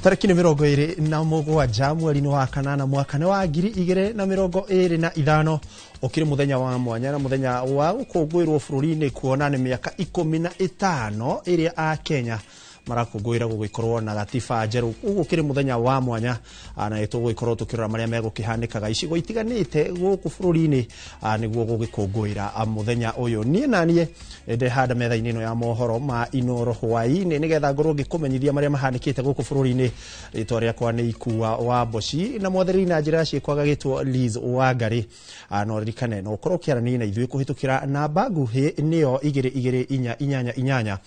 Tarĩki nĩ 27 mweri-inĩ wa kanana mwaka nĩ wa 2025, ũkĩrĩ mũthenya wa mwanya na mũthenya wa gũkũngũĩrwo bũrũri-inĩ, kuona nĩ mĩaka 15 ĩrĩa a Kenya marakũngũĩra gũgĩkorwo na gatiba njerũ. Ũguo ũkĩrĩ mũthenya wa mwanya, na nĩtũgũgĩkorwo tũkĩrora marĩa megũkĩhanĩkaga icigo itiganĩte gũkũ bũrũri-inĩ, nĩguo gũgĩkũngũĩra mũthenya ũyũ. Niĩ na niĩ ndehanda metha-inĩ ĩno ya mohoro ma Inoro hwaĩ-inĩ nĩgetha ngorwo ngĩkũmenyithia marĩa mahanĩkĩte gũkũ bũrũri-inĩ. Rĩtwa rĩakwa nĩ Ikua wa Mboci na mwathĩrĩri na njĩra ya ciĩko agagĩtwo Liz Wangari. No ririkane no ũkorwo ũkĩaranĩria na ithuĩ kũhĩtũkĩra namba nguhĩ, nĩyo 22488,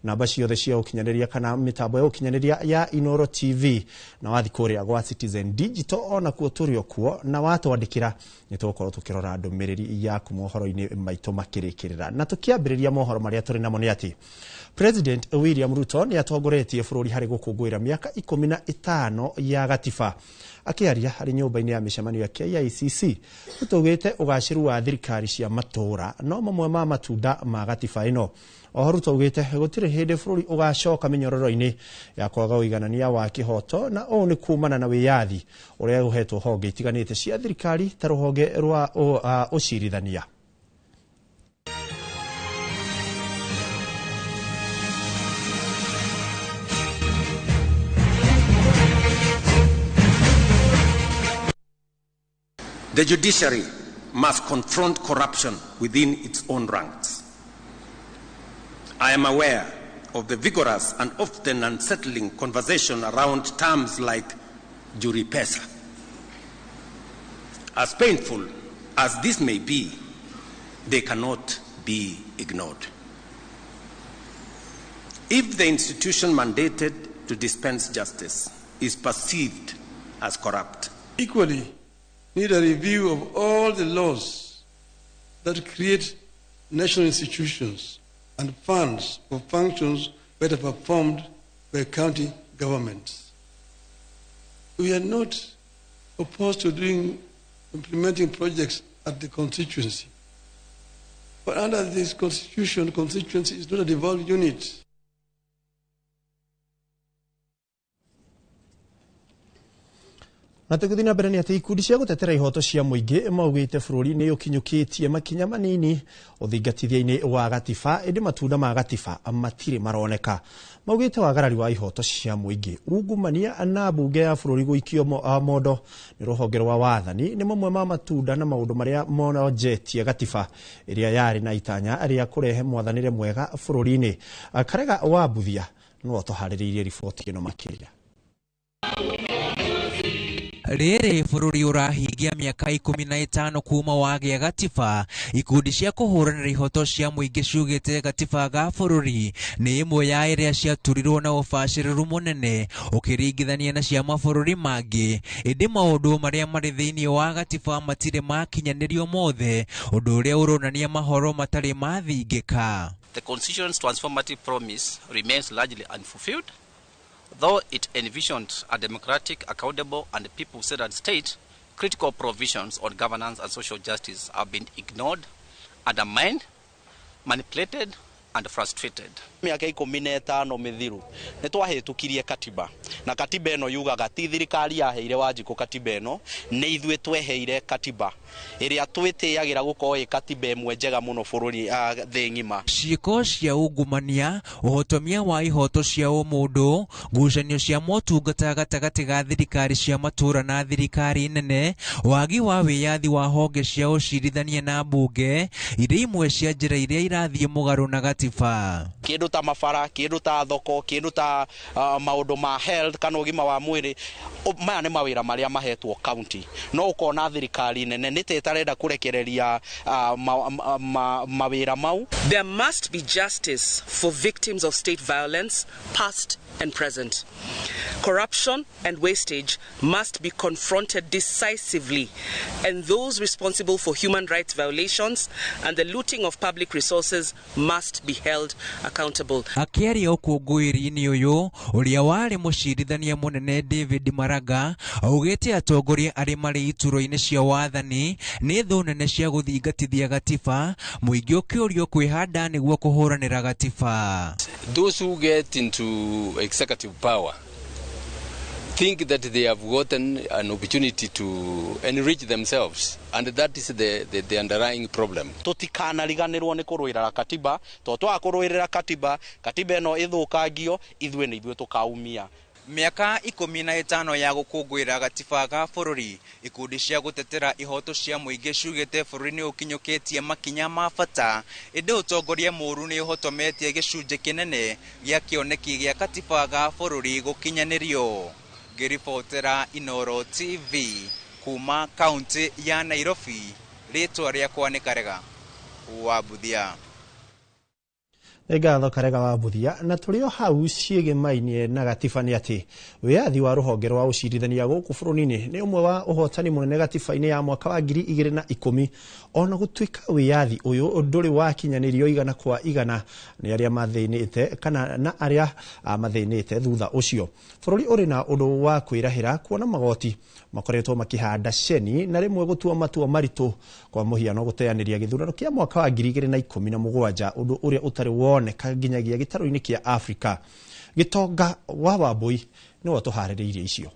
namba ciothe cia ũkinyanĩria kana mĩtambo ya ũkinyanĩria ya Inoro TV, na wathi kũrĩa gwa Citizen Digital onakuo tũrĩ o kuo, na watwandĩkĩra nĩ tũgũkorwo tũkĩrora ndũmĩrĩri yaku mohoro-inĩ maitũ makĩrĩkĩrĩra. Na tũkĩambĩrĩria mohoro marĩa tũrĩ namo nĩ atĩ President William Ruto nĩ atongoretie bũrũri harĩ gũkũngũĩra mĩaka 15 ya gatiba. Akĩaria harĩ nyũmba-inĩ ya mĩcemanio ya KICC, Ruto augĩte ũgacĩru wa thirikari cia matũũra no mamwe ma matunda ma gatiba ĩno. Oho Ruto augĩte gũtirĩ hĩndĩ bũrũri ũgacoka mĩnyororo-inĩ ya kwaga ũiganania wa kĩhoto, na ũũ nĩ kumana na wĩyathi ũrĩa ũhetwo honge itiganĩte cia thirikari ta rũhonge rwa ũcirithania. The judiciary must confront corruption within its own ranks. I am aware of the vigorous and often unsettling conversation around terms like jury pesa. As painful as this may be, they cannot be ignored. If the institution mandated to dispense justice is perceived as corrupt, equally need a review of all the laws that create national institutions and funds for functions better performed by county governments. We are not opposed to implementing projects at the constituency. But under this constitution, constituency is not a devolved unit. Na tũgĩthiĩ na mbere nĩ atĩ ikundi cia gũtetera ihoto cia mũingĩ maugĩte bũrũri nĩ ũkinyũkĩtie makinya manini ũthingatithia-inĩ wa gatiba, ĩndĩ matunda ma gatiba matirĩ maroneka. Maugĩte wagarari wa ihoto cia mũingĩ, ungumania na mbunge ya bũrũri gũikio mondo nĩ rũhonge rwa wathani nĩ mamwe ma matunda na maũndũ marĩa mononjetie gatiba ĩrĩa yarĩ na itanya rĩa kũrehe mwathanĩre mwega bũrũri-inĩ. Karega wa Mbuthia no atũharĩrĩirie riboti ĩno makĩria. Rĩrĩ bũrũri ũrahingia mĩaka 15 kuma wagĩa gatiba, ikundi cia kũhũranĩra ihoto cia mũingĩ ciugĩte gatiba ga bũrũri nĩ ĩmwe ya ĩrĩa ciaturirwo na ũbacĩrĩru mũnene ũkĩringithania na cia mabũrũri mangĩ, ĩndĩ maũndũ marĩa marĩ thĩinĩ wa gatiba matirĩ makinyanĩrio mothe, ũndũ ũrĩa ũronania mahoro matarĩ mathingĩka. The Constitution's transformative promise remains largely unfulfilled. Though it envisioned a democratic, accountable, and people-centered state, critical provisions on governance and social justice have been ignored, undermined, manipulated, and frustrated. Mĩaka 15 mĩthiru nĩ twahĩtũkirie katiba, na katiba ĩno yugaga ti thirikari yaheire Wanjikũ katiba ĩno, nĩ ithuĩ tweheire katiba ĩrĩa twĩtĩagĩra gũkorwo ĩ katiba ĩmwe njega mũno bũrũri, thĩ ng'ima. Ciĩko cia ungumania, ũhotomia wa ihoto cia ũmũndũ, ngucanio cia motungata gatagatĩ ga thirikari cia matũũra na thirikari nene, wagi wa wĩyathi wa honge cia ũcirithania na mbunge, irĩ imwe cia njĩra iria irathiĩ mũgarũ na gatiba. Kĩndũ ta mabara, kĩndũ ta thoko, kĩndũ ta maũndũ ma health kana ũgima wa mwĩrĩ, maya nĩ mawĩra marĩa mahetwo county. No ũkona thirikari nene nĩ ta ĩtarenda kũrekereria mawĩra mau. There must be justice for victims of state violence, past and present. Corruption and wastage must be confronted decisively, and those responsible for human rights violations and the looting of public resources must be held accountable. Akĩaria ũkũngũĩri-inĩ ũyũ, ũrĩa warĩ mũcirithania mũnene David Maraga augĩte atongoria arĩa marĩ iturwa-inĩ cia wathani nĩ thũ nene cia gũthingatithia gatiba, mũingĩ ũkĩũrio kwĩhanda nĩguo kũhũranĩra gatiba. Those who get into executive power think that they have gotten an opportunity to enrich themselves, and that is the underlying problem. Tũtikanariganĩrwo nĩ kũrũĩrĩra katiba, tondũ twaga kũrũĩrĩra katiba, katiba ĩno ĩthũkangio, ithuĩ nĩ ithuĩ tũkaumia. Mĩaka 15 ya gũkũngũĩra gatiba ga bũrũri, ikundi cia gũtetera ihoto cia mũingĩ ciugĩte bũrũri nĩ ũkinyũkĩtie makinya ma bata, ĩndĩ ũtongoria mũũru nĩ ũhotometie gĩcunjĩ kĩnene gĩa kĩoneki gĩa katiba ga bũrũri gũkinyanĩrio. Ngĩribotera Inooro TV kuma kaunti ya Nairobi, rĩtwa rĩakwa nĩ Karega wa Mbuthia. Nĩ ngatho Karega wa Mbuthia. Na tũrĩ o hau ciĩgĩmainie na gatiba nĩ atĩ wĩyathi wa rũhonge rwa ũcirithania gũkũ bũrũri-inĩ nĩ ũmwe wa ũhotani mũnene gatiba-inĩ ya mwaka wa 2010, ona gũtuĩka wĩyathi ũyũ ndũrĩ wakinyanĩrio igana kwa igana nĩ arĩa mathĩnĩte kana na arĩa mathĩnĩte thutha ũcio. Bũrũri ũrĩ na ũndũ wa kwĩrahĩra kuona magoti makoretwo makĩhanda ceni na rĩmwe gũtua matua maritũ, kwa mũhiano gũteanĩria gĩthurano kĩa mwaka wa 2017, ũndũ ũrĩa ũtarĩ woneka nginyagia gĩtarũ-inĩ kĩa Afrika. Gĩtonga wa Wambui nĩwe ũtũharĩrĩirie icio.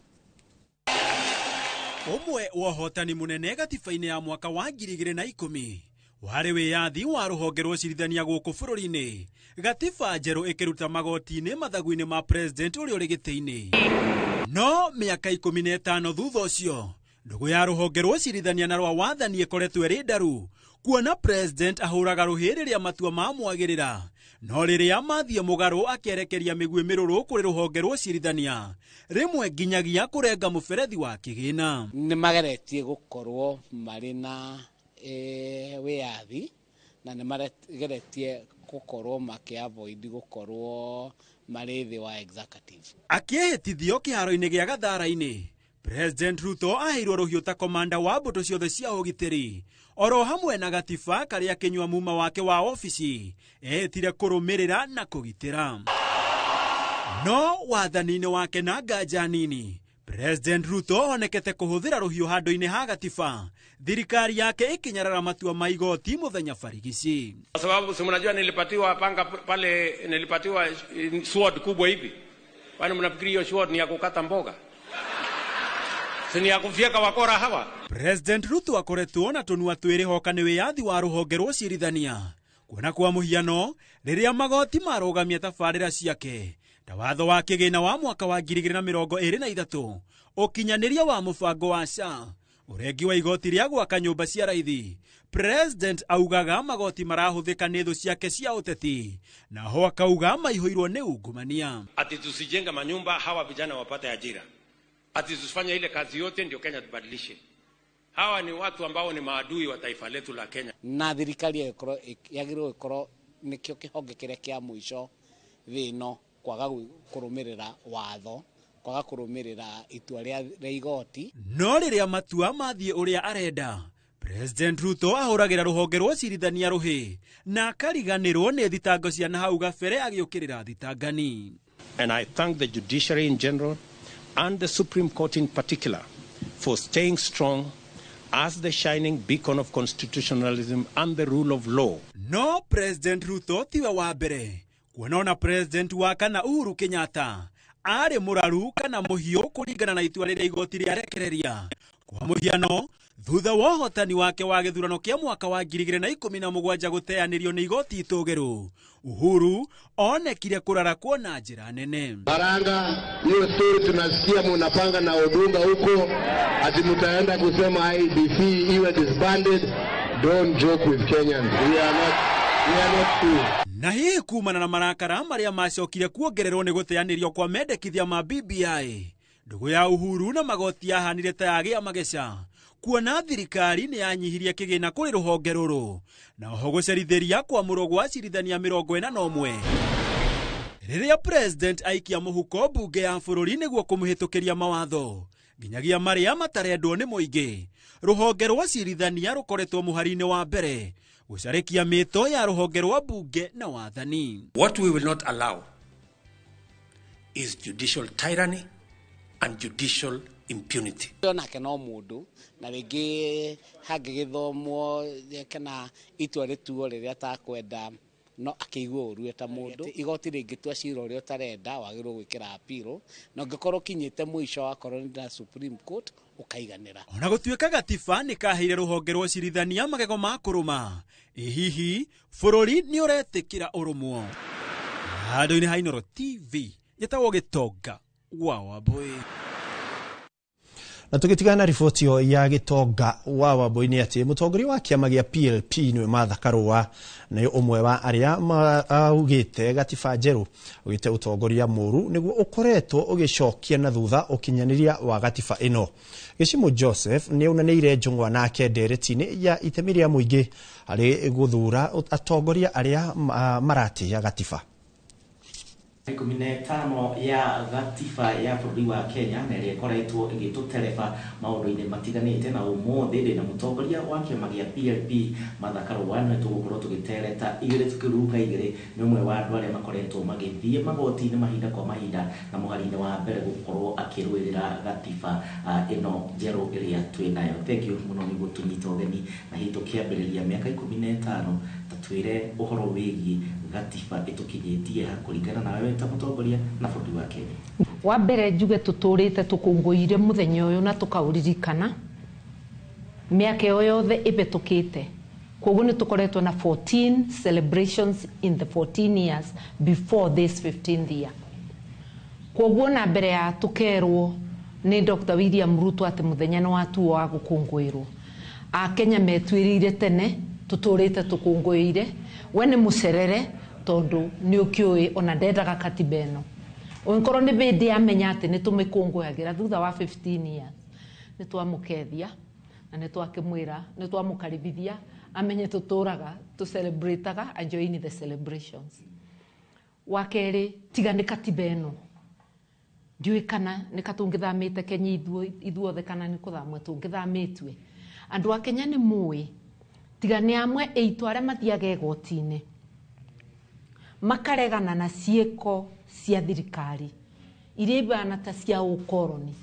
Ũmwe wa ũhotani mũnene gatiba-inĩ ya mwaka wa 2010 warĩ wĩyathi wa rũhonge rwa ũcirithania gũkũ bũrũri-inĩ, gatiba njerũ ĩkĩruta magoti-inĩ mathagu-inĩ ma president ũrĩa ũrĩ gĩtĩ-inĩ. No mĩaka 15 thutha ũcio, ndũgũ ya rũhonge rwa ũcirithania na rwa wathani ĩkoretwo ĩrĩ ndaru, kuona president ahũraga rũhĩ rĩrĩa matua mamwagĩrĩra, no rĩrĩa mathiĩ mũgarũ akerekeria mĩguĩ mĩrũrũ kũrĩ rũhonge rwa ũcirithania, rĩmwe nginyagia kũrenga mũberethi wa kĩgĩna. Nĩ mageretie gũkorwo marĩ na wĩyathi, na nĩ mageretie gũkorwo makĩ-avoid gũkorwo marĩ thĩ wa executive. Akĩhĩtithio kĩharo-inĩ gĩa Gathara-inĩ, President Ruto aheirwo rũhiũ ta komanda wa mbũtũ ciothe cia ũgitĩri, oro hamwe na gatiba karĩa kĩnyua muma wake wa obici ehĩtire kũrũmĩrĩra na kũgitĩra. No wathani-inĩ wake na nganja nini, President Ruto onekete kũhũthĩra rũhiũ handũ-inĩ ha gatiba, thirikari yake ĩkĩnyarara matua ma igoti mũthenya barigici. Kwa sababu si mnajua nilipatiwa panga pale, nilipatiwa sword kubwa hivi. Kwani mnafikiri hiyo sword ni ya kukata mboga? Si ni ya kufyeka wakora hawa? President Ruto akoretwo na tũnua twĩrĩ hoka nĩ wĩyathi wa rũhonge rwa ũcirithania, kuona kwa mũhiano rĩrĩa magoti marũgamia tabarĩra ciake ta watho wa kĩgĩna wa mwaka wa 2023, ũkinyanĩria wa mũbango wa SHA, ũrengi wa igoti rĩa gwaka nyũmba cia raithi. President augaga magoti marahũthĩka nĩ thũ ciake cia ũteti, naho akauga maihũirwo nĩ ungumania. Ati tusijenga manyumba hawa vijana wapate ajira, ati tusifanye ile kazi yote ndio Kenya tubadilishe. Hawa ni watu ambao ni maadui wa taifa letu la Kenya. Na thirikari yagĩrĩirwo gũkorwo nĩkĩo kĩhonge kĩrĩa kĩa mũico thĩ ĩno kwaga kũrũmĩrĩra watho, kwaga kũrũmĩrĩra itua rĩa igoti. No rĩrĩa matua mathiĩ ũrĩa arenda, President Ruto ahũragĩra rũhonge rwa ũcirithania rũhĩ na akariganĩrwo nĩ thitango cia na hau gabere agĩũkĩrĩra thitangani. And I thank the judiciary in general and the Supreme Court in particular for staying strong as the shining beacon of constitutionalism and the rule of law. No President Ruto tiwe wa mbere kuona ona President wa kana Uhuru Kenyatta arĩ mũraru kana mũhiũ kũringana na itua rĩrĩa igoti rĩarekereria. Kwa mũhiano, thutha wa ũhotani wake wa gĩthurano kĩa mwaka wa 2017 gũteanĩrio nĩ igoti itũgĩru, Uhuru onekire kũrarakwo na njĩra nene. Baranga, hiyo story tunasikia munapanga na Odunga huko ati mtaenda kusema IEBC iwe disbanded. Don't joke with Kenyans. We are not fools. Na hihi kumana na marakara marĩa macokire kuongererwo nĩ gũteanĩrio kwa mendekithia ma BBI, ndũgũ ya Uhuru na magoti yahanire ta yagĩa mageca, kuona thirikari nĩ yanyihirie kĩgĩna kũrĩ rũhonge rũrũ, na oho gũcerithĩria kwamũrwo gwa acirithania 41. Rĩrĩa President aikia mũhuko mbunge ya bũrũri nĩguo kũmũhĩtũkĩria mawatho nginyagia marĩa matarendwo nĩ mũingĩ, rũhonge rwa acirithania rũkoretwo mũhari-inĩ wa mbere gũcarĩkia mĩto ya rũhonge rwa mbunge na wathani. What we will not allow is judicial tyranny and judicial impunity. Onake no mũndũ na rĩngĩ hangĩgĩthomwo kana itua rĩtuo rĩrĩa atakwenda, No akĩigua ũru eta mũndũ. Igoti rĩngĩtua cira ũrĩa ũtarenda, wagĩrĩirwo gwĩkĩra appeal, na ũngĩkorwo ũkinyĩte mũico wakorwo nĩ na Supreme Court ũkaiganĩra. Ona gũtuĩka gatiba nĩ kaheire rũhonge rwa ũcirithania magego ma kũrũma, ĩ hihi bũrũri nĩ ũretĩkĩra ũrũmwo? Handũ-inĩ ha Inooro TV, njĩtagwo Gĩtonga wa Wambũi. Na tũgĩtigana na riboti ĩyo ya Gĩtonga wa Wambũi nĩ atĩ mũtongoria wa kĩama gĩa PLP nĩwe Martha Karũa nĩ ũmwe wa arĩa augĩte gatiba njerũ ugĩte ũtongoria mũru nĩguo ũkoretwo ũgĩcokia na thutha ũkinyanĩria wa gatiba ĩno. Gĩcimũ Joseph nĩ aunanĩire njũng'wa nake ndereti-inĩ ya itemi rĩa mũingĩ harĩ gũthura atongoria arĩa maratĩĩa gatiba. 15 ya gatiba ya bũrũri wa Kenya na ĩrĩa ĩkoretwo ĩgĩtũtereba maũndũ-inĩ matiganĩte, na ũmũthĩ ndĩ na mũtongoria wa kĩama gĩa PLP Martha Karũa, nĩwe tũgũkorwo tũgĩtereta igĩrĩ tũkĩruga igĩrĩ. Nĩ ũmwe wa andũ arĩa makoretwo magĩthiĩ magoti-inĩ mahinda kwa mahinda na mũhari-inĩ wa mbere gũkorwo akĩrũĩrĩra gatiba ĩno njerũ ĩrĩa twĩ nayo. Thank you mũno nĩ gũtũnyita ũgeni, na hihi tũkĩambĩrĩria mĩaka 15, ta twĩre ũhoro wĩgiĩ gatiba ĩtũkinyĩtie ha kũringana nawe ta mũtongoria na bũrũri wa Kenya. Wa mbere njuge tũtũrĩte tũkũngũĩire mũthenya ũyũ na tũkaũririkana mĩaka ĩyo yothe ĩhetũkĩte. Koguo nĩ tũkoretwo na 14 celebrations in the 14 years before this 15th year. Koguo na mbere ya tũkerwo nĩ Dr. William Ruto atĩ mũthenya nĩ watuo wa gũkũngũĩrwo, Akenya metuĩrĩire tene, tũtũrĩte tũkũngũĩire. We nĩ mũcerere tondũ nĩ ũkĩũĩ ona ndendaga katiba ĩno. Ũngĩkorwo nĩ hĩndĩ amenya atĩ nĩ tũmĩkũngũyagĩra thutha wa 15 years, nĩ twamũkethia na nĩ twakĩmwĩra, nĩ twamũkaribithia amenye tũtũraga tũ celebrataga and join the celebrations. Wa kerĩ, tiga nĩ katiba ĩno, ndiũĩ kana nĩ katũngĩthamĩte Kenya ithuothe kana nĩ kũthamwo tũngĩthamĩtue. Andũ a Kenya nĩ mũĩ, tiga nĩ amwe aitũ arĩa mathiaga igoti-inĩ makaregana na ciĩko cia thirikari iria ibana ta cia ũkoroni.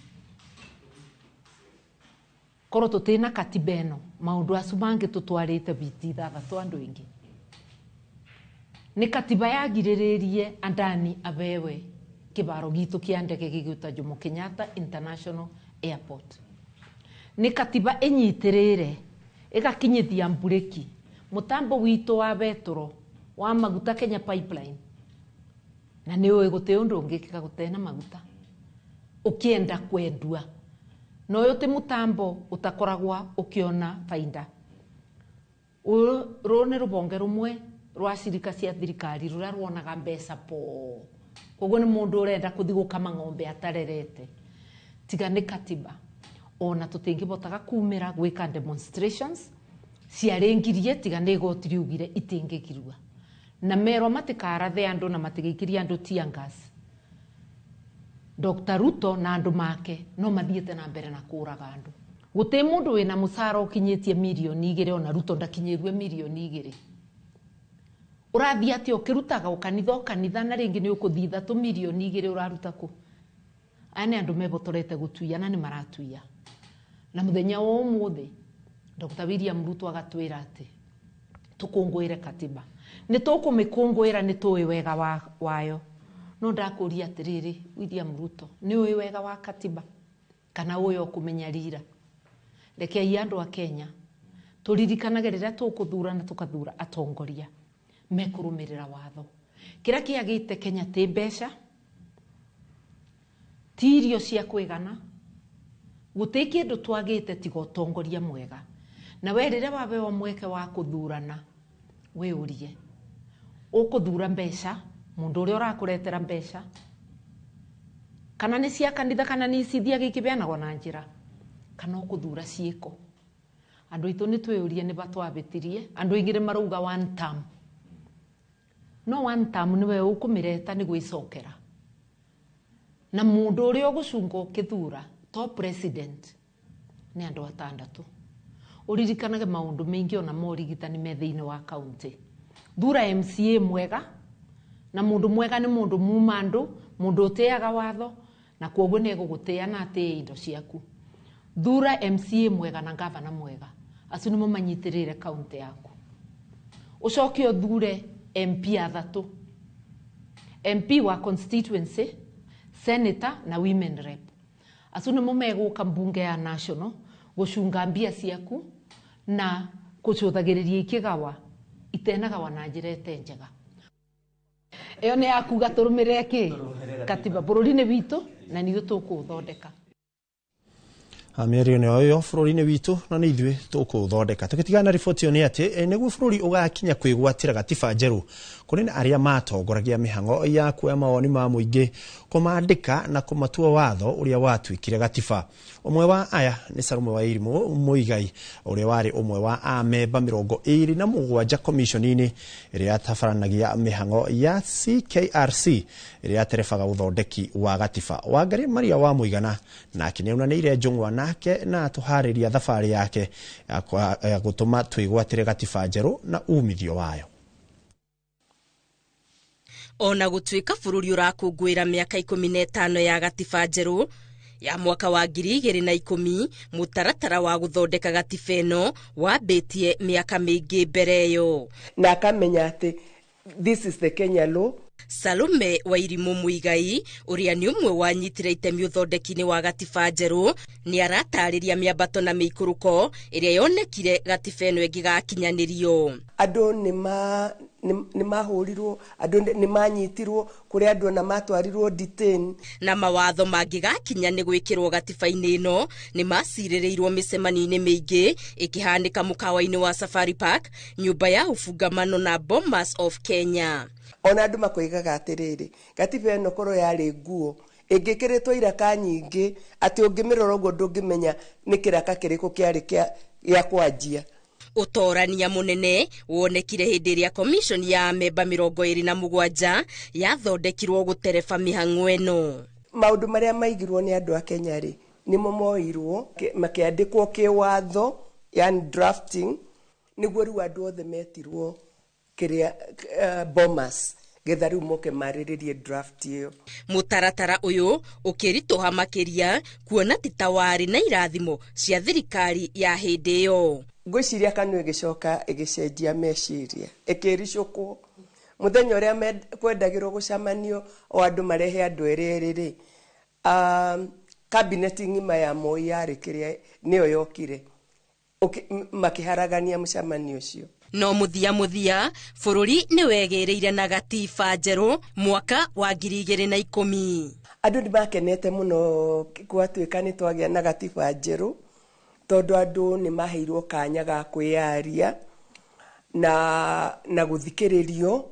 Korwo tũtĩna katiba ĩno, maũndũ acu mangĩ tũtwarĩte biti ithathatũ andũ aingĩ. Nĩ katiba yagirĩrĩrie Adani abewe kĩbaro gitũ kĩa ndege gĩgwĩtwo Jomo Kenyatta International Airport. Nĩ katiba ĩnyitĩrĩire ĩgakinyithia mburĩki mũtambo witũ wa betũro wa maguta Kenya Pipeline, na nĩ ũĩ gũtĩ ũndũ ũngĩkĩka gũtena maguta ũkĩenda kwendua, na ũyũ ti mũtambo ũtakoragwa ũkĩona bainda. Rũrũ nĩ rũbonge rũmwe rwa cirika cia thirikari rũrĩa ruonaga mbeca po. Koguo nĩ mũndũ ũrenda kũthi gũkama ng'ombe atarerete. Tiga nĩ katiba ona tũtingĩbotaga kumĩra gwĩka demonstrations ciarĩngirie, tiga nĩ igoti riugire itingĩgirua, na merwo matikarathe andũ na matigĩikirie andũ tear gas. Dr. Ruto na andũ make no mathiĩte na mbere na kũraga andũ. Gũtĩ mũndũ wĩna mũcara ũkinyĩtie 2 mirioni ona Ruto ndakinyĩrue 2 mirioni. Ũrathiĩ atĩa ũkĩrutaga ũkanitha o kanitha na rĩngĩ nĩ ũkũthiĩ 3 mirioni ũraruta kũ? Aya nĩ andũ mebotorete gũtuia na nĩ maratuia. Na mũthenya wa ũmũthĩ Dr. William Ruto agatwĩra atĩ tũkũngũĩre katiba. Nĩ tũkũmĩkũngũĩra, nĩ tũĩ wega wayo. No ndakũria atĩrĩrĩ, William Ruto, nĩ ũĩ wega wa katiba kana ũĩ o kũmĩnyarira? Rekei andũ a Kenya tũririkanage rĩrĩa tũkũthura na tũkathura atongoria mekũrũmĩrĩra watho. Kĩrĩa kĩagĩte Kenya ti mbeca, ti irio cia kũigana, gũtĩ kĩndũ twagĩte tiga ũtongoria mwega. Na we rĩrĩa waheo mweke wa kũthurana, wĩũrie ũkũthura mbeca, mũndũ ũrĩa ũrakũretera mbeca, kana nĩ cia kanitha kana nĩ cithiaga ikĩbeanagwo na njĩra, kana ũkũthura ciĩko. Andũ aitũ nĩ twĩyũrie nĩ ba twabĩtirie. Andũ aingĩ nĩ marauga one term, no one term nĩwe ũkũmĩreta nĩ gwĩcokera. Na mũndũ ũrĩa ũgũcunga ũkĩthura to president nĩ andũ atandatũ. Ũririkanage maũndũ maingĩ ona ma ũrigitani me thĩinĩ wa kaunti. Thura MCA mwega, na mũndũ mwega nĩ mũndũ muma andũ, mũndũ ũtĩaga watho, na kwoguo nĩ egũgũtĩa na atĩe indo ciaku. Thura MCA mwega na gavana mwega, acio nĩmo manyitĩrĩire kaunti yaku. Ũcoke ũthure MP 3, MP wa constituency, senator na women rep. Acu nĩmo megũka mbunge ya national gũcunga mbia ciaku na kũcũthagĩrĩria ikĩgawa itenagawa na njĩra ĩte njega. Ĩyo nĩ ya kuga tũrũmĩrĩre kĩ katiba bũrũri-inĩ witũ na nithuĩ tũkũũthondeka. Mĩario nĩyo ĩyo bũrũri-inĩ witũ na nĩ ithuĩ tũkũũthondeka. Tũgĩtigana na riboti ĩyo nĩ atĩ nĩguo bũrũri ũgakinya kwĩgwatĩra gatiba njerũ, kũrĩ na arĩa matongoragia mĩhang'o ya kuoya mawoni ma mũingĩ, kũmandĩka na kũmatua watho ũrĩa watuĩkire gatiba. Ũmwe wa aya nĩ Salome Wairimu Muigai, ũrĩa warĩ ũmwe wa amemba 27 commission-inĩ ĩrĩa yatabaranagia mĩhang'o ya CKRC ĩrĩa yaterebaga ũthondeki wa gatiba. Wangari Maria wa Mũigana nake nĩaunanĩire njũng'wa nake na atũharĩria thabarĩ yake ya gũtũma twĩgwatĩre gatiba njerũ na umithio wayo. Ona gũtuĩka bũrũri ũrakũngũĩra mĩaka 15 ya gatiba njerũ ya mwaka wa 2010, mũtaratara wa gũthondeka gatiba ĩno wambĩtie mĩaka mĩingĩ mbere ĩyo. Na akamenya atĩ this is the Kenya law. Salome Wairimu Muigai, ũrĩa nĩ ũmwe wanyitire itemi ũthondeki-inĩ wa gatiba njerũ, nĩ aratarĩria mĩambato na mĩikũrũko ĩrĩa yonekire gatiba ĩno ĩngĩgakinyanĩrio. Andũ nĩ mahũrirwo, andũ nĩ manyitirwo, kũrĩ andũ ona matwarirwo detain. Na mawatho mangĩgakinya nĩ gwĩkĩrwo gatiba-inĩ ĩno nĩ macirĩrĩirwo mĩcemanio-inĩ mĩingĩ ĩkĩhanĩka mũkawa-inĩ wa Safari Park, nyũmba ya ũbungamano na Bomas of Kenya. Ona andũ makoigaga atĩrĩrĩ, gatiba ĩno korwo yarĩ nguo ĩngĩkĩrĩtwo iraka nyingĩ atĩ ũngĩmĩrora ũguo ndũngĩmenya nĩ kĩraka kĩrĩkũ kĩarĩ gĩa kwanjia. Ũtorania mũnene wonekire hĩndĩ ĩrĩa commission ya memba 27 yathondekirwo gũtereba mĩhang'o ĩno. Maũndũ marĩa maigirwo nĩ andũ a Kenya rĩ, nĩmo moirwo makĩandĩkwo kĩwatho, yani drafting, nĩguo rĩu andũ othe metirwo kĩrĩa Bomas getha rĩu moke marĩrĩrie draft ĩyo. Mũtaratara ũyũ ũkĩritũha makĩria kuona ti ta warĩ na irathimo cia thirikari ya hĩndĩ ĩyo. Ngwĩciria KANU ĩgĩcoka ĩgĩcenjia meciria, ĩkĩricũkwo mũthenya ũrĩa kwendagĩrwo gũcemanio o andũ marehe andũ erĩ erĩ rĩ, cabinet ng'ima ya Moi yarĩ kĩrĩa nĩyo yokire makĩharagania mũcemanio ũcio. No mũthia mũthia bũrũri nĩ wegĩrĩire na gatiba njerũ mwaka wa 2010. Andũ nĩ makenete mũno gwatuĩka nĩ twagĩa na gatiba njerũ, tondũ andũ nĩ maheirwo kanya ga kwĩyaria na gũthikĩrĩrio.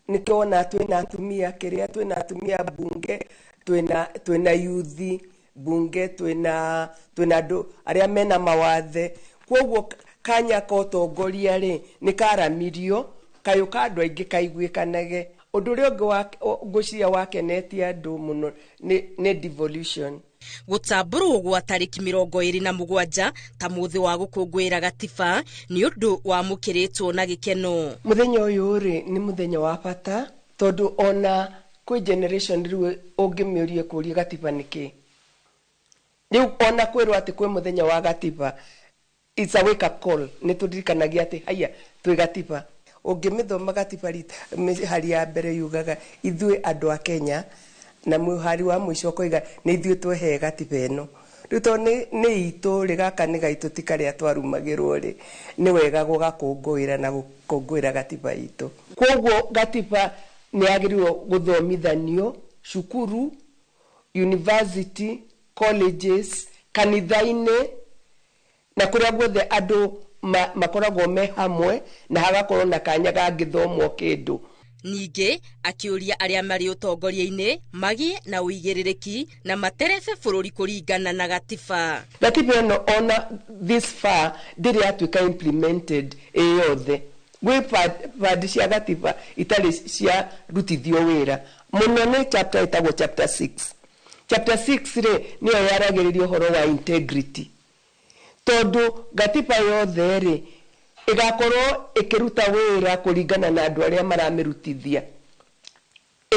Nĩkĩo wona twĩna atumia kĩrĩa, twĩna atumia bunge, twĩna yuthi bunge, twĩna andũ arĩa mena mawathe. Kwoguo kanya ka ũtongoria rĩ nĩ karamirio, kayũ ka andũ aingĩ kaiguĩkanage. Ũndũ ũrĩa ũngĩ ngwĩciria wakenetie andũ mũno nĩ devolution. Gũtambũrwo gwa tarĩki 27 ta mũthĩ wa gũkũngũĩra gatiba nĩ ũndũ wamũkĩrĩtwo na gĩkeno. Mũthenya ũyũ rĩ nĩ mũthenya wa bata tondũ ona kwĩ generation rĩu ũngĩmĩũria kũria gatiba nĩ kĩ, rĩu ona kwĩrwo atĩ kwĩ mũthenya wa gatiba, it's a wake up call. Nĩ tũririkanagia atĩ haiya twĩ gatiba. Ũngĩmĩthoma gatiba mĩhari ya mbere yugaga ithuĩ andũ a Kenya, na mũhari wa mũico ũkoiga nĩ ithuĩ twehe gatiba ĩno. Rĩu tondũ nĩ itũ rĩ, gaka nĩ gaitũ ti karĩa twarumagĩrwo rĩ, nĩ wega gũgakũngũĩra na gũkũngũĩra gatiba itũ. Kwoguo gatiba nĩ yagĩrĩirwo gũthomithanio cukuru, university, colleges, kanitha-inĩ, na kũrĩa guothe andũ makoragwo me hamwe na hagakorwo na kanya gangĩthomwo kĩndũ. Ningĩ akĩũria arĩa marĩ ũtongoria-inĩ magĩe na ũigĩrĩrĩki na materebe bũrũri kũringana na gatiba. Gatiba ĩno ona this far ndĩrĩ yatuĩka implemented ĩ yothe. Gwĩ bandi cia gatiba itarĩ ciarutithio wĩra mũno nĩ chapter ĩtagwo chapter 6. Chapter 6 rĩ nĩyo yaragĩrĩria ũhoro wa integrity, tondũ gatiba yothe rĩ ĩgakorwo ĩkĩruta wĩra kũringana na andũ arĩa maramĩrutithia.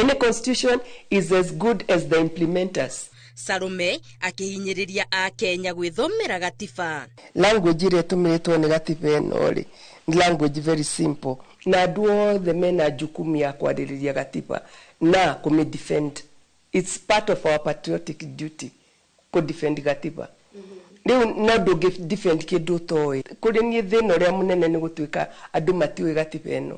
Any constitution is as good as the implementers. Salome akĩhinyĩrĩria Akenya gwĩthomera gatiba. Language ĩrĩa ĩtũmĩrĩtwo nĩ gatiba ĩno rĩ, ni language very simple. Na andũ othe mena jukumu ya kwarĩrĩria gatiba na kũmĩ defend. It's part of our patriotic duty kũ defend gatiba. Rĩu no ndũngĩ defend kĩndũ ũtoĩ. Kũrĩ niĩ thĩna ũrĩa mũnene nĩ gũtuĩka andũ matiũĩ gatiba ĩno.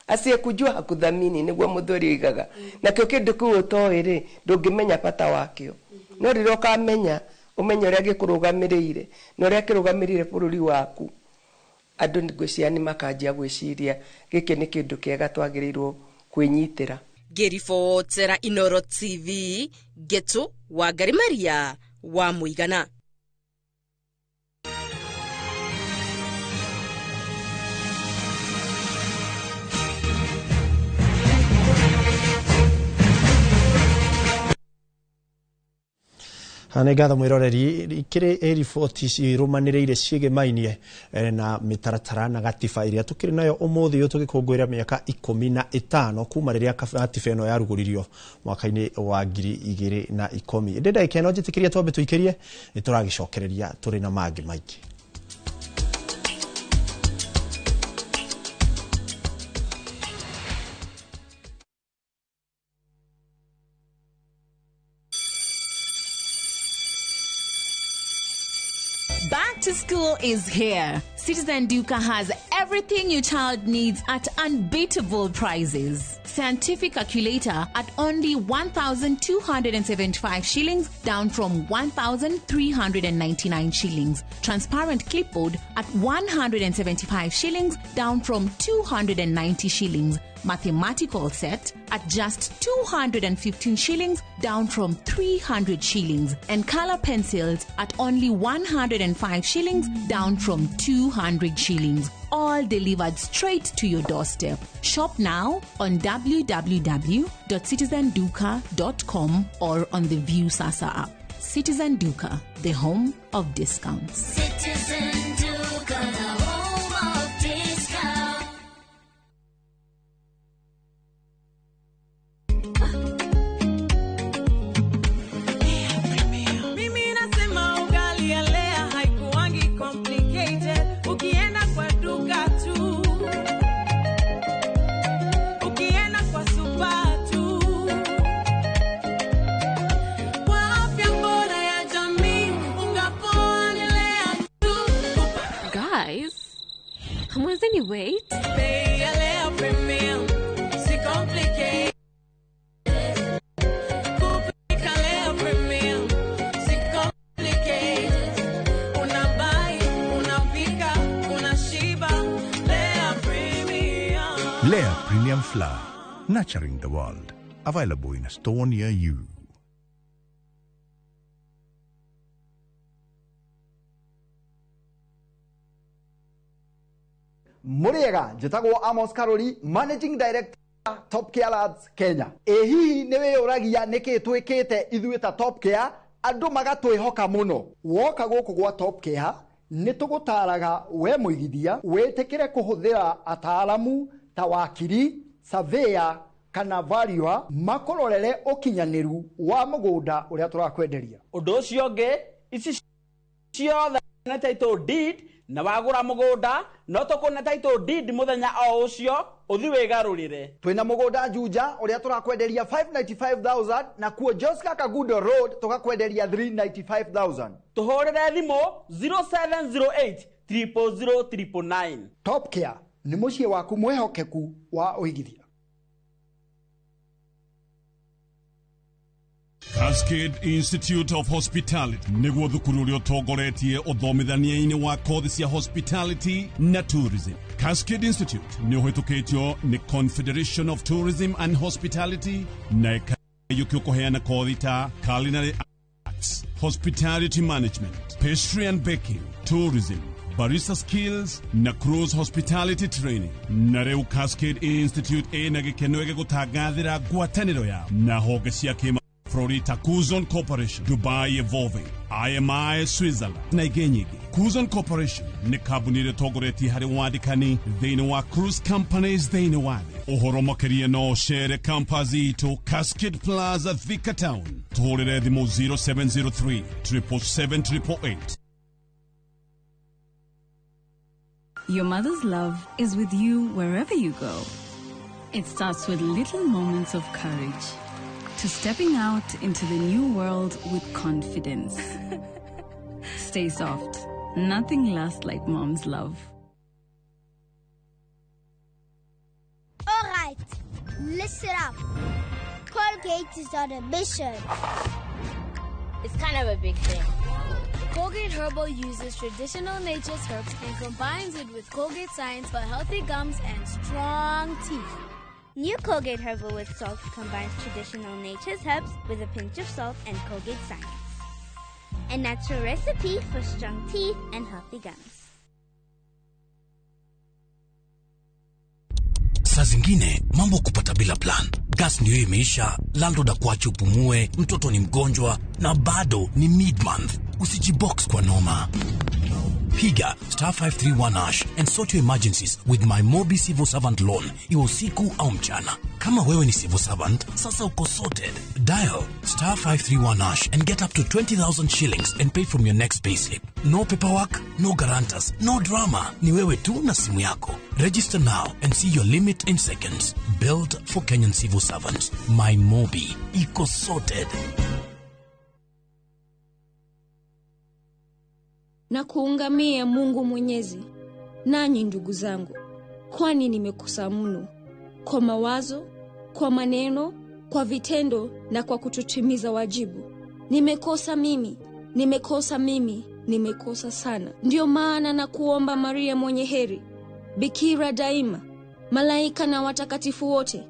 Asiyekujua hakuthamini, nĩguo mũthuri oigaga. Nakĩo kĩndũ kĩu ũtoĩ rĩ, ndũngĩmenya bata wakĩo. No rĩrĩa ũkamenya, ũmenye ũrĩa gĩkũrũgamĩrĩire na ũrĩa kĩrũgamĩrĩire bũrũri waku, andũ ngwĩciria nĩ makanjia gwĩciria gĩkĩ nĩ kĩndũ kĩega twagĩrĩirwo kwĩnyitĩra. Ngĩribotera Inoro TV, Ngetu Wangari Maria wa Mũigana. Nĩ ngatho mwĩroreri, ikĩrĩ riboti cirũmanĩrĩire ciĩgĩmainie na mĩtaratara na gatiba ĩrĩa tũkĩrĩ nayo ũmũthĩ ũyũ tũgĩkũngũĩra mĩaka 15 kuma rĩrĩa gatiba ĩno yarugũririo mwaka-inĩ wa 2010. Ĩndĩ ndagĩka ĩno njĩtĩkĩria twambe tũikĩrie, nĩ tũragĩcokereria tũrĩ na mangĩ maingĩ. Back to school is here. Citizen Duka has everything your child needs at unbeatable prices. Scientific calculator at only 1,275 shillings, down from 1,399 shillings. Transparent clipboard at 175 shillings, down from 290 shillings. Mathematical set at just 215 shillings, down from 300 shillings. And color pencils at only 105 shillings, down from 200 shillings. All delivered straight to your doorstep. Shop now on www.citizenduka.com or on the View Sasa app. Citizen Duka, the home of discounts. Citizen Duka, the home of discounts. Mimi nasema ugali ya Lea haikuangi complicated. Ukienda kwa duka tu, ukienda kwa super tu. Kwa afya bora ya jamii, unga poa ni Lea tu. Guys, hamwezeni wait? Bei ya Lea Premium, si complicated. Kupika Lea Premium, si complicated. Unabuy, unapika, unashiba. Lea Premium. Lea Premium Flour, nurturing the world. Available in a store near you. Muriega njĩtagwo Amos Karori, Managing Director, Top Care Labs Kenya. Ĩ hihi nĩ wĩyũragia nĩkĩ twĩkĩte ithuĩ ta Top Care andũ magatwĩhoka mũno? Woka gũkũ gwa Top Care nĩ tũgũtaraga we mũigithia wĩtĩkĩre kũhũthĩra ataaramu ta wakiri, surveyor kana valuer makũrorere ũkinyanĩru wa mũgũnda ũrĩa tũrakwenderia. Ũndũ ũcio ũngĩ, ici ciothe nĩ title deed, na wagũra mũgũnda no tũkũne title deed mũthenya o ũcio ũthi wĩgarũrĩre. Twĩna mũgũnda Juja ũrĩa tũrakwenderia 595,000 na kuo Joska Kagudo Road tũgakwenderia 395,000. Tũhũrĩre thimũ 0708 000 999. Top Care nĩ mũciĩ waku mwĩhokeku wa ũigithia. Cascade Institute of Hospitality nĩguo thukuru ũrĩa ũtongoretie ũthomithania-inĩ wa kothi cia hospitality na tourism. Cascade Institute nĩ ũhĩtũkĩtio nĩ Confederation of Tourism and Hospitality na ĩkaiyũkio kũheana kothi ta culinary arts, hospitality management, pastry and baking, tourism, barista skills na cruise hospitality training. Na rĩu Cascade Institute ĩna gĩkeno gĩgũtangathĩra ngwatanĩro yao na honge cia kĩma Florida, Kuzon Corporation, Dubai Evolving, IMI Switzerland na ingĩ nyingĩ. Kuzon Corporation nĩ kambuni ĩrĩa ĩtongoretie harĩ wandĩkani thĩinĩ wa cruise companies thĩinĩ wa thĩ. Ũhoro makĩria no ũcere campus itũ Cascade Plaza, Thika Town. Tũhũrĩre thimũ 0703 777 888. Your mother's love is with you wherever you go. It starts with little moments of courage to stepping out into the new world with confidence. Stay soft. Nothing lasts like mom's love. All right, listen up. Colgate is on a mission. It's kind of a big thing. Colgate Herbal uses traditional nature's herbs and combines it with Colgate science for healthy gums and strong teeth. New Colgate Herbal with Salt combines traditional nature's herbs with a pinch of salt and Colgate science. A natural recipe for strong teeth and healthy gums. Saa zingine mambo kupata bila plan. Gas ndio imeisha, landlord akuache upumue, mtoto ni mgonjwa na bado ni mid month. Usijibox kwa noma. Piga star 531 hash and sort your emergencies with my Mobi Civil Servant Loan, iwe usiku au mchana. Kama wewe ni civil servant, sasa uko sorted. Dial star 531 hash and get up to 20,000 shillings and pay from your next payslip. No paperwork, no guarantors, no drama. Ni wewe tu na simu yako. Register now and see your limit in seconds. Built for Kenyan civil servants. My Mobi. Iko sorted. Na kuungamia Mungu Mwenyezi, nanyi ndugu zangu, kwani nimekosa mno, kwa mawazo, kwa maneno, kwa vitendo na kwa kutotimiza wajibu. Nimekosa mimi, nimekosa mimi, nimekosa sana. Ndiyo maana na kuomba Maria mwenye heri, Bikira daima, malaika na watakatifu wote,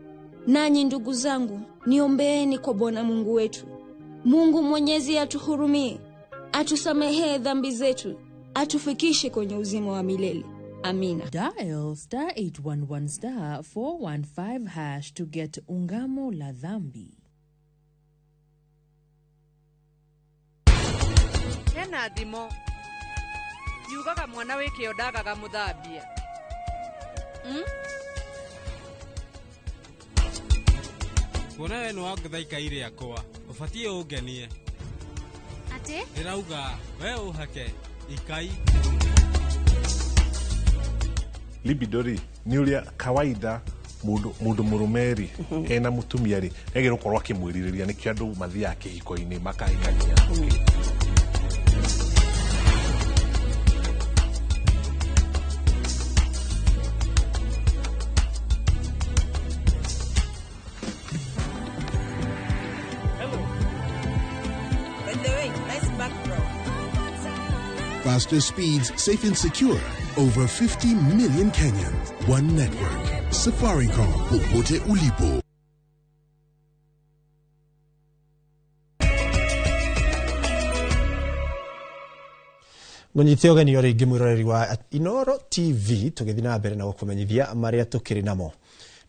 nanyi ndugu zangu, niombeeni kwa Bwana Mungu wetu. Mungu Mwenyezi atuhurumie, atusamehee dhambi zetu, atufikishe kwenye uzima wa milele. Amina. Dial star 811 star 415 hash to get Ungamo la Dhambi. Hena thimo yugaga mwana wĩ kĩo ndagaga mũthambia. Kuona we nĩ wangũtha ikai rĩakwa ũbatiĩ ũngenie. Atĩ? Ndĩrauga we ũhake ikai. Libido rĩ nĩ ũrĩa kawaida mũndũ mũrũme rĩ ena mũtumia rĩ nĩagĩrĩirwo gũkorwo akĩmwĩrirĩria, nĩkĩo andũ mathiaga kĩhiko-inĩ makahikania. Faster speeds, safe and secure. Over 50 million Kenyans. One network. Safaricom. Popote ulipo. Ngũnyite ũgeni o rĩngĩ mwĩroreri wa Inoro TV, tũgĩthiĩ na mbere na gũkũmenyithia marĩa tũkĩrĩ namo.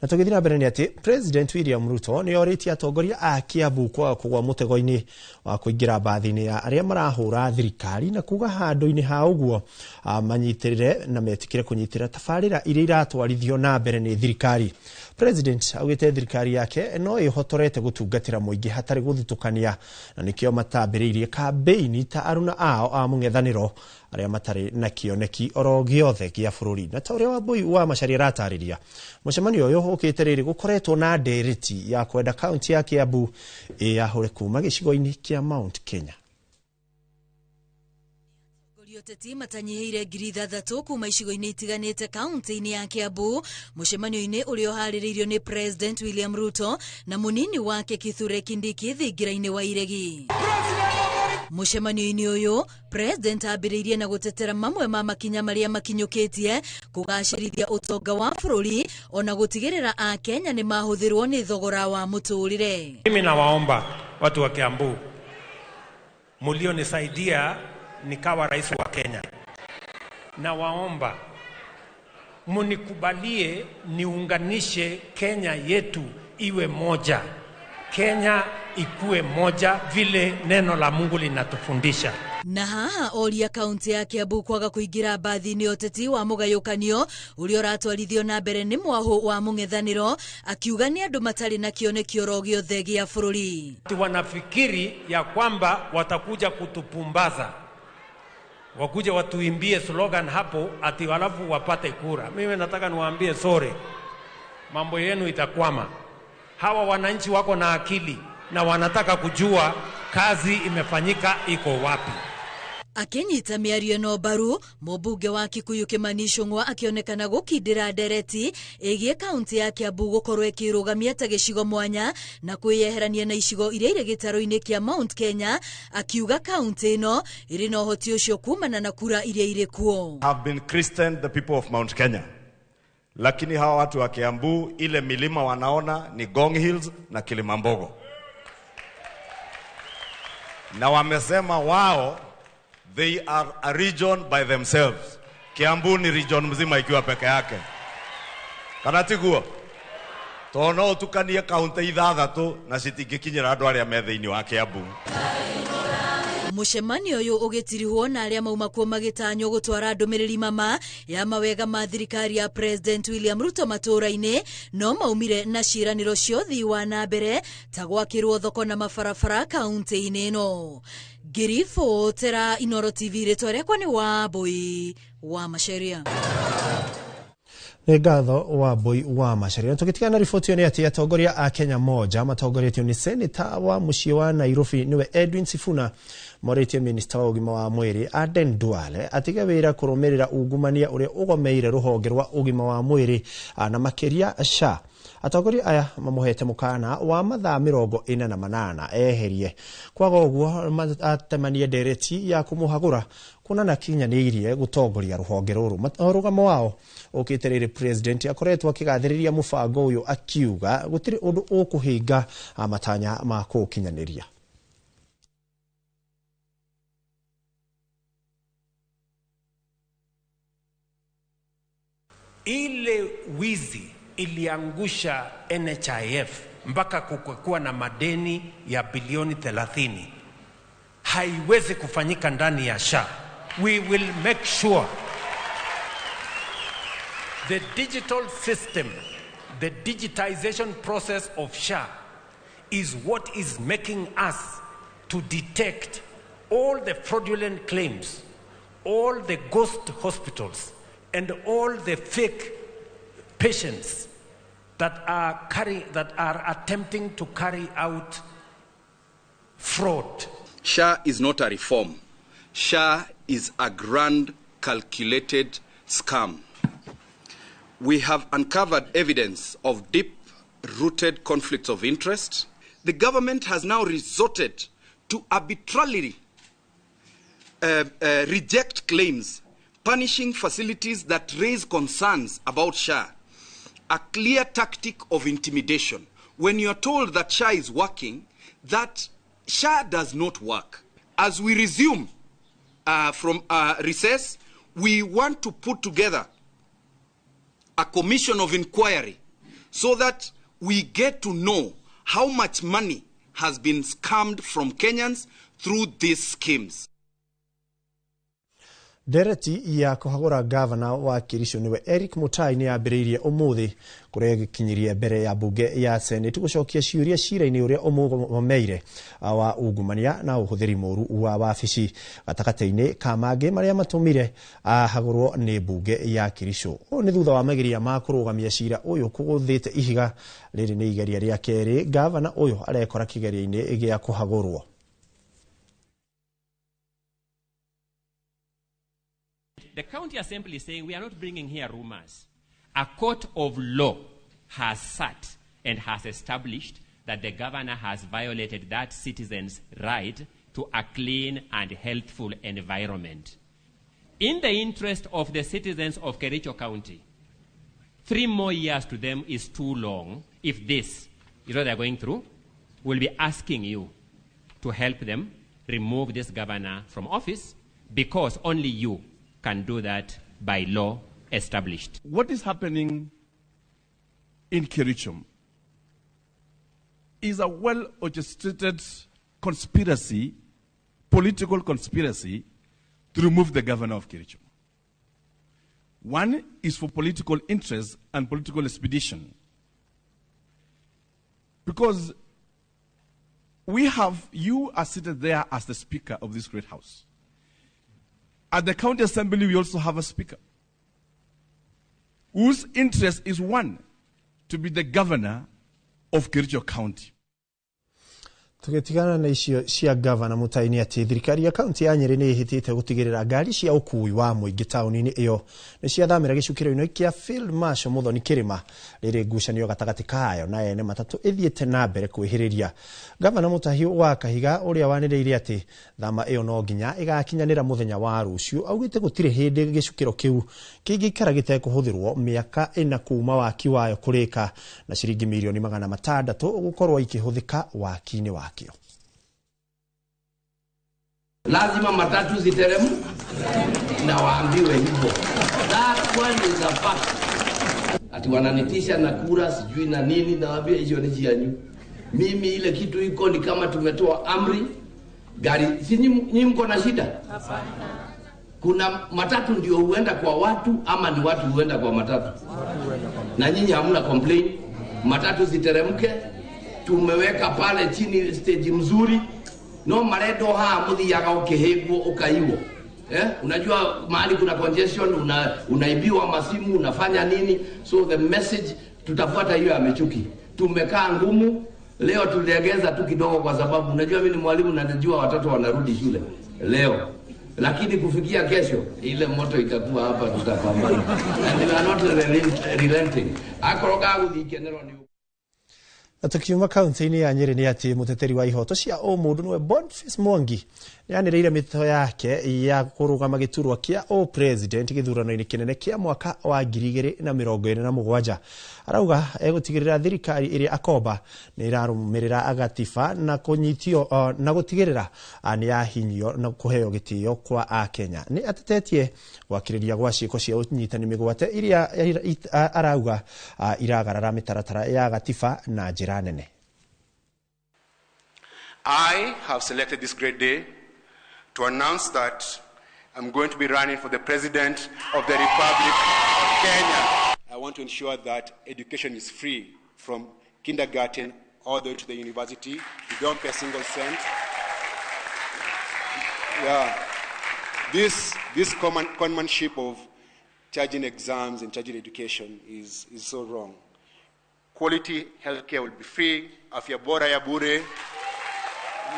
Na tũgĩthiĩ na mbere nĩ atĩ President William Ruto nĩ orĩtie atongoria a Kiambu kwaga kũgwa mũtego-inĩ wa kũingĩra mbathi-inĩ ya arĩa marahũra thirikari na kuga handũ-inĩ ha ũguo manyitĩrĩre na metĩkĩre kũnyitĩrĩra tabarĩra iria iratwarithio na mbere nĩ thirikari. President augĩte thirikari yake no ĩhotorete gũtungatĩra mũingĩ hatarĩ gũthutũkania na nĩkĩo matambĩrĩirie kambĩini ta aruna ao a mũng'ethanĩro arĩa matarĩ na kĩoneki oro gĩothe gĩa bũrũri. Na ta ũrĩa Wambui wa Macharia aratarĩria, mũcemanio ũyũ ũkĩte rĩrĩ gũkoretwo na ndereti ya kwenda kaunti ya Kiambu ĩyahũre kuma gĩcigo-inĩ kĩa Mount Kenya. Ũteti matanyihĩire 6,000 kuma icigo-inĩ itiganĩte kaunti-inĩ ya Kiambu mũcemanio-inĩ ũrĩa ũharĩrĩirio nĩ President William Ruto na mũnini wake Kithure Kindiki thingira-inĩ wa Iregi. Mũcemanio-inĩ ũyũ President ambĩrĩirie na gũtetera mamwe ma makinya marĩa makinyũkĩtie kũgacĩrithia ũtonga wa bũrũri ona gũtigĩrĩra Akenya nĩ mahũthĩrwo nĩ thogora wa mũtũrĩre. Mimi nawaomba watu wa Kiambu mlionisaidia nikawa rais wa Kenya, na waomba munikubalie niunganishe Kenya yetu iwe moja, Kenya ikue moja vile neno la Mungu linatufundisha. Na haha oria kaunti ya Kiambu kwaga kuingira mbathi-inĩ ũteti wa mũgayũkanio ũrĩa ũratwarithio na mbere nĩ mwahũ wa mũng'ethanĩro, akiuga nĩ andũ matarĩ na kĩoneki oro gĩothe gĩa bũrũri. Wanafikiri ya kwamba watakuja kutupumbaza. Wakuje watuimbie slogan hapo ati halafu wapate kura. Mimi nataka niwaambie sorry, mambo yenu itakwama. Hawa wananchi wako na akili na wanataka kujua kazi imefanyika iko wapi. Akinyita mĩario ĩno mbaru, mũmbunge wa Kikuyu Kimani Ichung'wa akĩonekana gũkindĩra ndereti ĩgiĩ kaunti ya Kiambu gũkorwo ĩkĩrũgamia ta gĩcigo mwanya na kwĩyeherania na icigo iria irĩ gĩtarũ-inĩ kĩa Mount Kenya, akiuga kaunti ĩno ĩrĩ na ũhoti ũcio kumana na kura iria irĩ kuo. Have been christened the people of Mount Kenya, lakini hawa watu wa Kiambu ile milima wanaona ni Ngong Hills na Kilimambogo, na wamesema wao they are a region by themselves. Kiambu ni region mzima ikiwa peke yake. Kana tiguo? Tono tukanie kaunti ithathatu na citingĩkinyĩra andũ arĩa me thĩinĩ wa Kiambu. Mũcemanio ũyũ ũgĩtirihwo na arĩa mauma kuo magĩtanywo gũtwara ndũmĩrĩri mama ya mawega ma thirikari ya President William Ruto matũũra-inĩ, no maumire na ciĩranĩro cia ũthii wa na mbere ta gwakĩrwo thoko na mabarabara kaunti-inĩ ĩno. Ngĩribotera Inooro TV, rĩtwa rĩakwa nĩ Wambui wa Macharia. Nĩ ngatho Wambui wa Macharia. Tũgĩtigana na riboti ĩyo nĩ atĩ atongoria a Kenya Moja matongoretio nĩ seneta wa mũciĩ wa Nairobi nĩwe Edwin Sifuna morĩtie minista wa ũgima wa mwĩrĩ Aden Duale atige wĩra kũrũmĩrĩra ungumania ũrĩa ũgomeire rũhonge rwa ũgima wa mwĩrĩ na makĩria SHA. Atongoria aya mamũhete mũkana wa mathaa 48 eherie kwaga ũguo atemanie ndereti ya kũmũhagũra kuona kinyanĩirie gũtongoria rũhonge rũrũ. Rũgamo wao ũkĩte rĩrĩ president akoretwo akĩgathĩrĩria mũbango ũyũ akiuga gũtirĩ ũndũ ũkũhinga matanya ma kũũkinyanĩria. Ile wizi iliangusha NHIF mpaka kukuwa na madeni ya bilioni 30 haiwezi kufanyika ndani ya SHA. We will make sure the digital system, the digitization process of SHA is what is making us to detect all the fraudulent claims, all the ghost hospitals, and all the fake patients that are attempting to carry out fraud. SHA is not a reform. SHA is a grand calculated scam. We have uncovered evidence of deep-rooted conflicts of interest. The government has now resorted to arbitrarily reject claims, punishing facilities that raise concerns about SHA. A clear tactic of intimidation. When you are told that SHA is working, that SHA does not work. As we resume from recess, we want to put together a commission of inquiry so that we get to know how much money has been scammed from Kenyans through these schemes. Ndereti ya kũhagũra gavana wa Kericho nĩwe Eric Mutai nĩ yambĩrĩirie ũmũthĩ kũrĩa ĩgĩkinyirie mbere ya mbunge ya Senate gũcokia ciũria cira-inĩ ũrĩa ũmũgomeire wa ungumania na ũhũthĩri mũru wa wabici gatagatĩ-inĩ ka mangĩ marĩa matũmire ahagũrwo nĩ mbunge ya Kericho. Ũũ nĩ thutha wa mageria ma kũrũgamia cira ũyũ kũgũthĩte ihiga. Rĩrĩ nĩ igeria rĩa kerĩ gavana ũyũ arekora kĩgeria-inĩ gĩa kũhagũrwo. The county assembly is saying we are not bringing here rumors. A court of law has sat and has established that the governor has violated that citizen's right to a clean and healthful environment. In the interest of the citizens of Kericho County, 3 more years to them is too long. If this is what they're going through, we'll be asking you to help them remove this governor from office, because only you can do that by law established. What is happening in Kericho is a well-orchestrated conspiracy, political conspiracy, to remove the governor of Kericho. One is for political interest and political expedition. Because we have, you are seated there as the speaker of this great house. At the county assembly, we also have a speaker whose interest is one, to be the governor of Kericho County. Tũgĩtigana na icio cia gavana Mũtai nĩ atĩ thirikari ya kaunti ya Nyĩrĩ nĩ ĩhĩtĩte gũtigĩrĩra ngari cia ũkui wa mũingĩ taũni-inĩ ĩyo nĩ ciathamĩra gĩcukĩro-inĩ kĩa Field Marshal Muthoni Kĩrĩma rĩrĩ ngucanio gatagatĩ kayo na ene matatũ ĩthiĩte na mbere kwĩhĩrĩria. Gavana Mutahi wa Kahiga ũrĩa wanĩrĩire atĩ thama ĩyo no nginya ĩgakinyanĩra mũthenya wa rũciũ augĩte gũtirĩ hĩndĩ gĩcukĩro kĩu kĩngĩikara gĩtekũhũthĩrwo mĩaka ĩna kuma waki wayo kũrĩka na ciringi mirioni 600 gũkorwo ikĩhũthĩka waki-inĩ wakĩo. Lazima matatu ziteremu na waambiwe hivyo. That one is a fact. Ati wananitisha na kura sijui na nini, nawaambia hizo ni jianyu. Mimi ile kitu iko ni kama tumetoa amri gari, si nyinyi mko na shida? Hapana. Kuna matatu ndio huenda kwa watu ama ni watu huenda kwa matatu? Na nyinyi hamna complain. Matatu ziteremke. Tumeweka pale chini stage mzuri. No maredo ha muthiaga ukihigwo ukaiwo. Unajua mahali kuna congestion, unaibiwa masimu, unafanya nini? So the message tutafuata hiyo ya Michuki. Tumekaa ngumu leo, tuliegeza tu kidogo kwa sababu unajua mimi ni mwalimu na najua watoto wanarudi shule leo. Lakini kufikia kesho ile moto itakuwa hapa, tutapambana. And we are not relenting. Akoroga guthikenero ni. Na tukiuma kaunti-inĩ ya Nyĩrĩ nĩ atĩ mũteteri wa ihoto cia ũmũndũ nĩwe Boniface Mwangi nĩanĩrĩire mĩtho yake ya kũrũgama gĩturwa kĩa ũ-president gĩthurano-inĩ kĩnene kĩa mwaka wa 2027. Arauga egũtigĩrĩra thirikari ĩrĩa akomba nĩ ĩrarũmĩrĩra gatiba na kũnyitio na gũtigĩrĩra nĩ yahinyio na kũheo gĩtĩo kwa akenya. Nĩ atetetie gwakĩrĩria gwa ciĩko cia ũnyitani mĩgwate iria arauga iragarara mĩtaratara ya gatiba na njĩra nene. I have selected this great day to announce that I'm going to be running for the President of the Republic of Kenya. I want to ensure that education is free from kindergarten all the way to the university. You don't pay a single cent. Yeah. This conmanship of charging exams and charging education is so wrong. Quality healthcare will be free. Afya bora ya bure.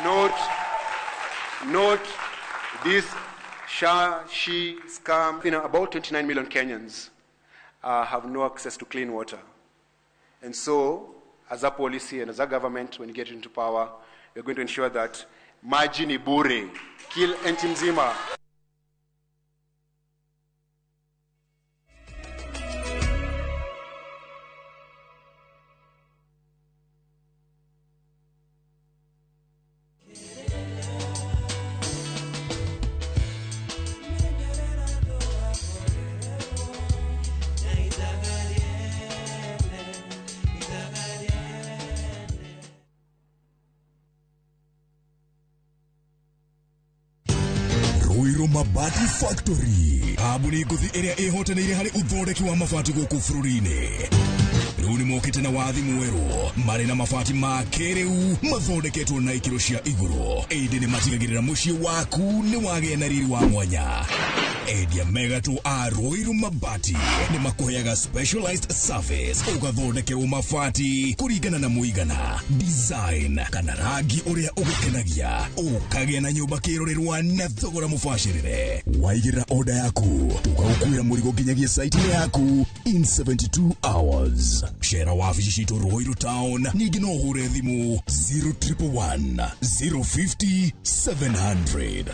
Not this SHA, SHE scam. You know, about 29 million Kenyans have no access to clean water. And so, as a policy and as a government, when you get into power, we're going to ensure that maji ni bure. Kill nchi mzima. Mabati Factory kambuni ngũthi ĩrĩa ĩhotanĩire harĩ ũthondeki wa mabati gũkũ bũrũri-inĩ. Rĩu nĩ mokĩte na wathi mwerũ marĩ na mabati ma kĩrĩu mathondeketwo na ikĩro cia igũrũ, ĩndĩ nĩ matigagĩrĩra mũciĩ waku nĩ wagĩa na riri wa mwanya. Endia megatũ a Ruiru Mabati nĩ makũheaga specialized service ũgathondekerwo mabati kũringana na mũigana, design kana rangi ũrĩa ũgũkenagia, ũkagĩa na nyũmba kĩrorerwa na thogora mũbacĩrĩre. Waigĩrĩra order yaku tũgagũkuĩra mũrigo nginyagia site-inĩ yaku in 72 hours. Cera wabici citũ Ruiru Town, ningĩ no ũhũre thimũ 0111 050 700.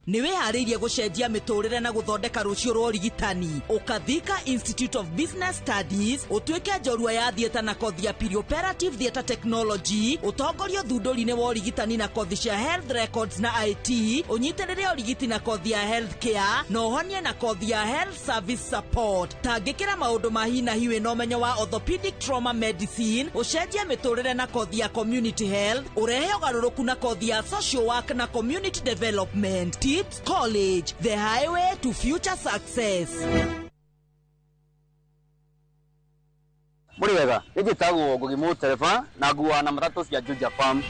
Nĩ wĩharĩirie gũcenjia mĩtũrĩre na gũthondeka rũciũ rwa ũrigitani. Ũkathika Institute of Business Studies ũtuĩke njorua ya theatre na kothi ya perioperative theatre technology, ũtongorie ũthundũri-inĩ wa ũrigitani na kothi cia health records na IT, ũnyitĩrĩre ũrigiti na kothi ya health care na ũhonie na kothi ya health service support. Tangĩkĩra maũndũ ma hi na hi wĩna ũmenyo wa orthopedic trauma medicine, ũcenjie mĩtũrĩre na kothi ya community health, ũrehe ũgarũrũku na kothi ya social work na community development. College, the highway to future success. Muri wega, nĩnjĩtagwo Ngugi Mũtereba na nguaga na matatũ cia Juja Farm.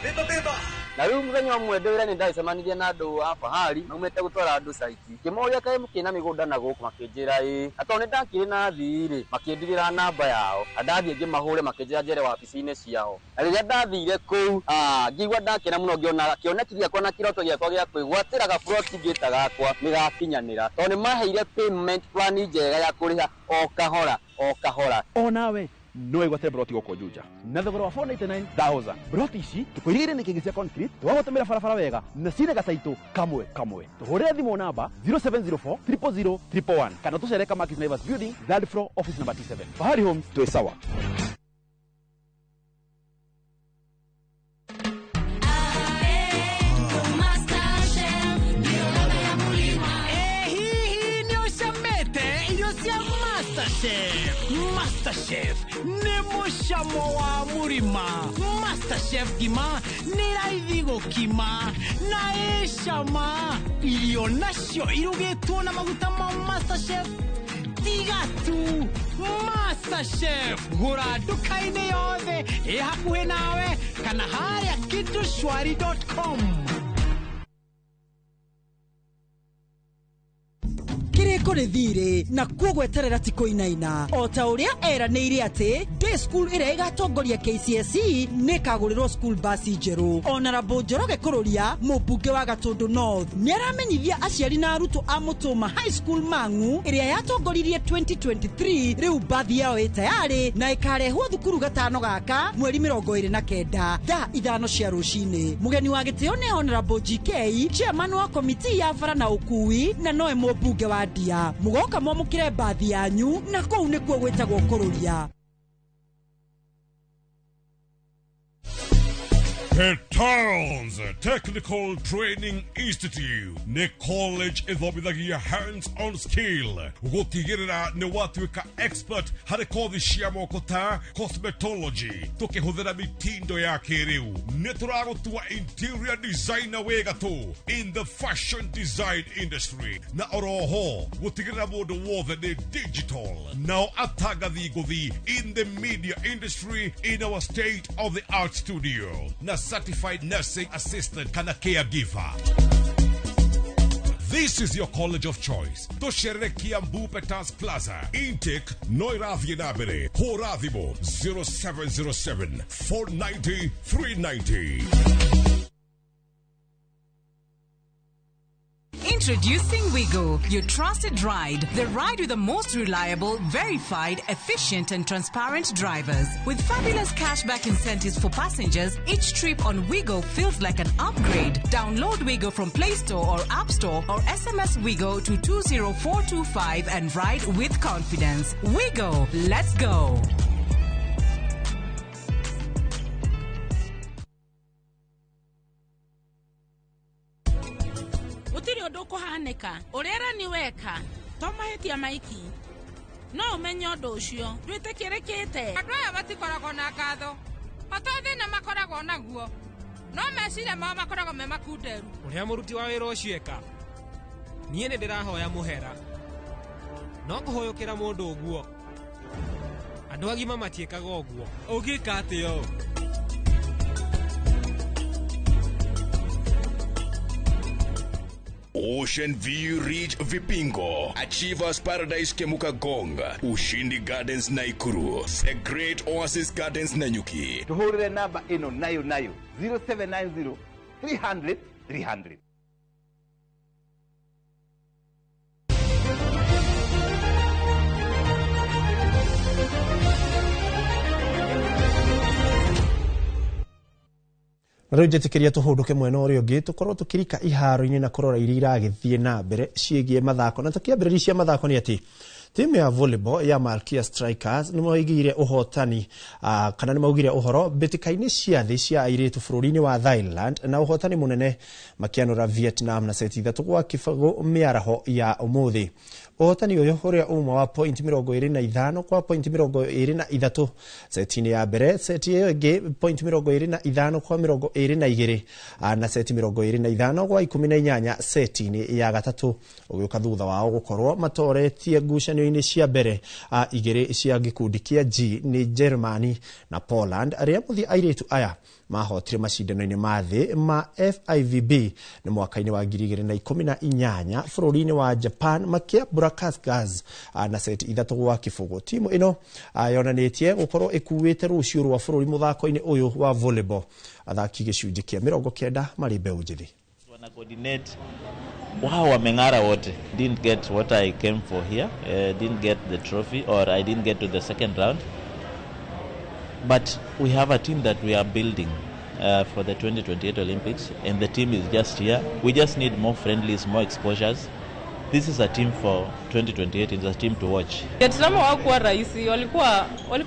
Beba beba, Na rĩu mũthenya ũmwe ndĩ wĩra-inĩ ndagĩcemanirie na andũ a Fahari maumĩte gũtwara andũ site. Ngĩmoria kaĩ mũkĩrĩ na mĩgũnda na gũkũ, makĩnjĩra ĩĩ. Na tondũ nĩ ndakĩrĩ na athii rĩ, makĩndigĩra namba yao. Na ndathiĩ ngĩmahũre makĩnjĩra njere wabici-inĩ ciao. Na rĩrĩa ndathire kũu, ngĩigua ndakena mũno ngĩona kĩoneki gĩakwa na kĩroto gĩakwa gĩa kwĩgwatĩra gaburoti ngĩta gakwa nĩ gakinyanĩra. Tondũ nĩ maheire payment plan njega ya kũrĩha o kahora o kahora. Onawe no wĩgwatĩre broti gũkũ Juja na thogora wa 499,000. Broti ici tũkũirigĩire nĩ kĩngĩ cia concrete, tũgagũtũmĩra barabara wega na cina gacaitũ kamwe kamwe. Tũhũrĩre thimũ namba 0704 000 111 kana tũcere Kamakis Naivas Building, third floor, office number T7. Fahari Homes, twĩ sawa. Hihi nĩ ũcamĩte irio cia MasterChef? MasterChef nĩ mũcamo wa mũrima. MasterChef ngima nĩ raithi gũkima na ĩ cama. Irio nacio irugĩtwo na maguta ma MasterChef tiga tu. MasterChef gũra nduka-inĩ yothe ĩ hakuhĩ nawe kana harĩa kitushwari.com. Kĩrĩko nĩ thirĩ na kuo gweterera ti kũinaina, o ta ũrĩa eranĩire atĩ day school ĩrĩa ĩgatongoria KCSE nĩ ĩkagũrĩrwo school bus njerũ. Honorable Njoroge Kũrũria, mũmbunge wa Gatũndũ North, nĩ aramenyithia aciari na arutwo a Mũtũma High School Mang'u ĩrĩa yatongoririe 2023, rĩu bathi yao ĩ tayarĩ na ĩkarehwo thukuru gatano gaka mweri 29 thaa 5 cia rũcinĩ. Mũgeni wa gĩtĩo nĩ Honorable GK, chairman wa komiti ya bara na ũkui, na nowe mũmbunge wa Ndia. Mũgoka mwamũkĩre bathi yanyu na kũu nĩkuo gwĩtagwo kũrũria. Petals Technical Training Institute nĩ college ĩthomithagia hands-on skill gũtigĩrĩra nĩ watuĩka expert harĩ kothi cia moko ta cosmetology tũkĩhũthĩra mitindo ya kĩrĩu. Nĩ tũragũtua interior designer wĩ gatũ in the fashion design industry, na oroho gũtigĩrĩra mũndũ wothe nĩ digital, nao atangathi ngũthi in the media industry in our state of the art studio, na certified nursing assistant kana caregiver. This is your college of choice. Tũcerere Kiambu Petals Plaza. Intake no ĩrathiĩ na mbere. Hũra thimũ 0707 490 390. Introducing Wigo, your trusted ride. The ride with the most reliable, verified, efficient, and transparent drivers. With fabulous cashback incentives for passengers, each trip on Wigo feels like an upgrade. Download Wigo from Play Store or App Store or SMS Wigo to 20425 and ride with confidence. Wigo, let's go. Gũtirĩ ũndũ ũkũhanĩka ũrĩa ni weka to mahĩtia maiki no ũmenye ũndũ ũcio ndwĩtĩkĩrĩkĩte. Andũ aya matikoragwo na ngatho, o to thĩna makoragwo naguo, no meciria mao makoragwo me makunderu. Ũrĩa mũruti wa wĩra ũcio eka, niĩ nĩ ndĩrahoya mũhera, no kũhũyũkĩra mũndũ ũguo, andũ agima matiĩkaga ũguo. Ũngĩka atĩa ũũ? Ocean View Ridge Vipingo, Achievers Paradise Kemuka Gong, Ushindi Gardens Naikuru, The Great Oasis Gardens Nanyuki. Tuhurire namba ĩno nayo nayo 0790 300 300. Na rĩu njĩtĩkĩria tũhũndũke mwena ũrĩa ũngĩ, tũkorwo tũkĩrika iharo-inĩ na kũrora iria iragĩthiĩ na mbere ciĩgiĩ mathako. Na tũkĩambĩrĩria cia mathako nĩ atĩ timu ya volleyball ya Malkia Strikers nĩ maigire ũhotani, kana nĩ maugire ũhoro mbĩtĩka-inĩ cia thĩ cia airĩtu bũrũri-inĩ wa Thailand na ũhotani mũnene makĩanũra Vietnam na seti 3-0 mĩaraho ya ũmũthĩ. Ũhotani ũyũ ũrĩa uma wa point 25 kwa point 23 seti-inĩ ya mbere, seti ĩyo ĩngĩ point 25 kwa 22 na seti 25 kwa 18 seti-inĩ ya gatatũ, ũgĩũka thutha wao gũkorwo matoretie ngucanio ngucanio-inĩ cia mbere igĩrĩ cia gĩkundi kĩa G nĩ Germany na Poland, arĩa mũthia airĩtu aya mahotire macindano-inĩ ma thĩ ma FIVB nĩ mwaka-inĩ wa 2018 bũrũri-inĩ wa Japan makĩambũra Kazakhstan na seti 3-0. Timu ĩno yonanĩtie gũkorwo ĩkuĩte rũciũ rwa bũrũri mũthako-inĩ ũyũ wa volleyball. Athaki gĩcunjĩ kĩa 90 marĩ mbeũ njĩthĩ. Wana coordinate wao, wameng'ara wote. Didn't get what I came for here. Didn't get the trophy, or I didn't get to the second round, but we have a team that we are building for the 2028 Olympics, and the team is just here. We just need more friendlies, more exposures. This is a team for 2028. It's a team to watch. Vietnam hawakuwa rahisi, walikuwa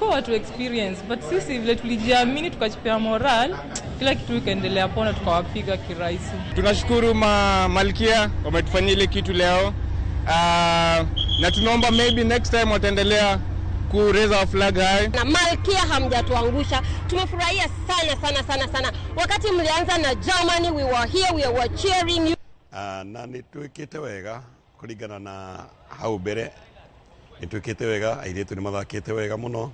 watu experience, but sisi vile tulijiamini tukajipea moral, kila kitu ikaendelea pona, tukawapiga kirahisi. Tunashukuru Malkia wametufanyia ile kitu leo, na tunaomba maybe next time wataendelea ku raise our flag high. Na Malkia hamjatuangusha, tumefurahia sana sana sana sana. Wakati mlianza na Germany, we were here, we were cheering you. Na nĩtwĩkĩte wega kũringana na hau mbere, nĩtwĩkĩte wega, airĩtu nĩ mathakĩte wega mũno,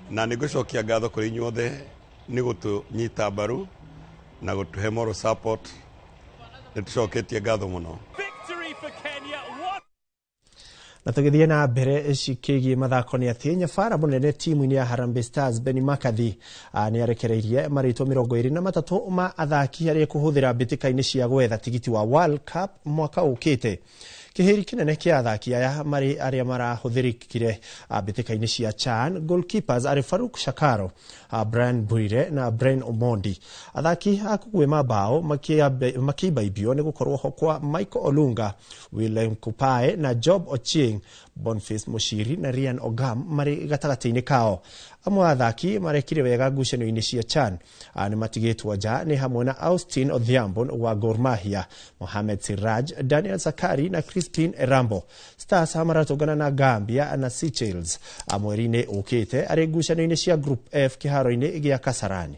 na nĩngũcokia ngatho kũrĩ inyuothe nĩ gũtũnyita mbaru na gũtũhe moral support. Nĩtũcoketie ngatho mũno. Na tũgĩthiĩ na mbere cikĩgiĩ mathako nĩ atĩ nyabara mũnene timu-inĩ ya Harambee Stars Benny McCarthy nĩ arekereirie marĩtwa 23 ma athaki arĩa kũhũthĩra mbĩtĩka-inĩ cia gwetha tigiti wa World Cup mwaka ũkĩte. Kĩhĩri kĩnene kĩa athaki aya marĩ arĩa marahũthĩrĩkire mbĩtĩka-inĩ cia CHAN, goalkeepers arĩ Faruk Shakaro, Brian Bwire na Brian Omondi. Athaki a kũguĩma mbaũ makĩimbaimbio nĩ gũkorwo ho kwa Michael Olunga, Willem Kupae na Job Ochieng, Boniface Mushiri na Ryan Ogam marĩ gatagatĩ-inĩ kao. Amwe a athaki marekire wega ngucanio-inĩ cia CHAN nĩ matigĩtwo nja nĩ hamwe na Austin Odhiambo wa Gor Mahia, Mohamed Siraj, Daniel Sakari na Christine Erambo. Stars maratũngana na Gambia na Seychelles mweri-inĩ ũkĩte arĩ ngucanio-inĩ cia Group F kĩharo-inĩ gĩa Kasarani.